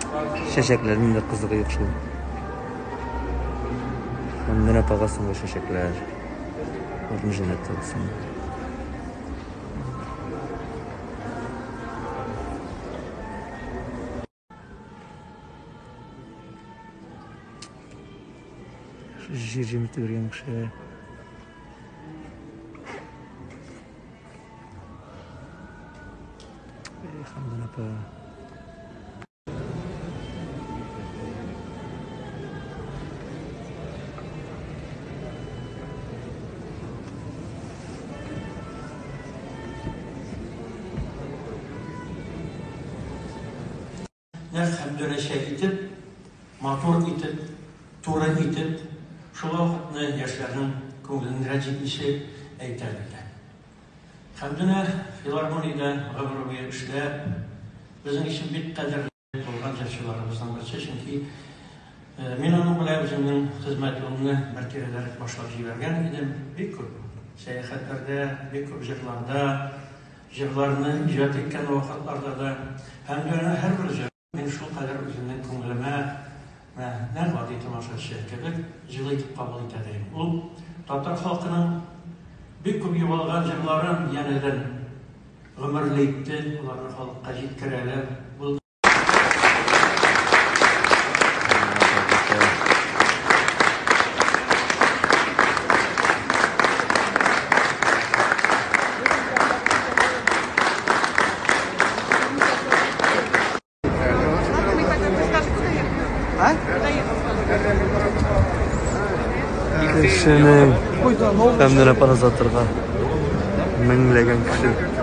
Чәчәкләрнең дә кызыгы юк шул. Хәмдүнә апага соңгы чәчәкләр. Урыны җәннәттә булсын. Җир җимертеп йөргән кеше. Эх, Хәмдүнә апа. Нәкъ Хәмдүнәчә итеп, матур итеп, туры итеп, шул вакытны яшьләрнең күңелен рәнҗетмичә әйтә белде. Хәмдүнә филармониядә гомер буе эшләп, безнең өчен бик кадерле булган җырчыларыбызның берсе, чөнки мин аның белән үземнең хезмәт юлымны бер тирәдәрәк башлап җибәргән идем. Бик күп сәяхәтләрдә, бик күп җырларда, Җырларны иҗат иткән вакытларда да Хәмдүнәнең һәрбер җырын мин шулкадәр үземнең күңелемә, менә нәкъ гади тамашачы кебек, җылы итеп кабул итә дим. Ул татар халкының бик күп югалган җырларын янәдән гомерле итте, аларны халыкка җиткерә булды. Кешенең Хәмдүнә апаны озатырга меңләгән кеше.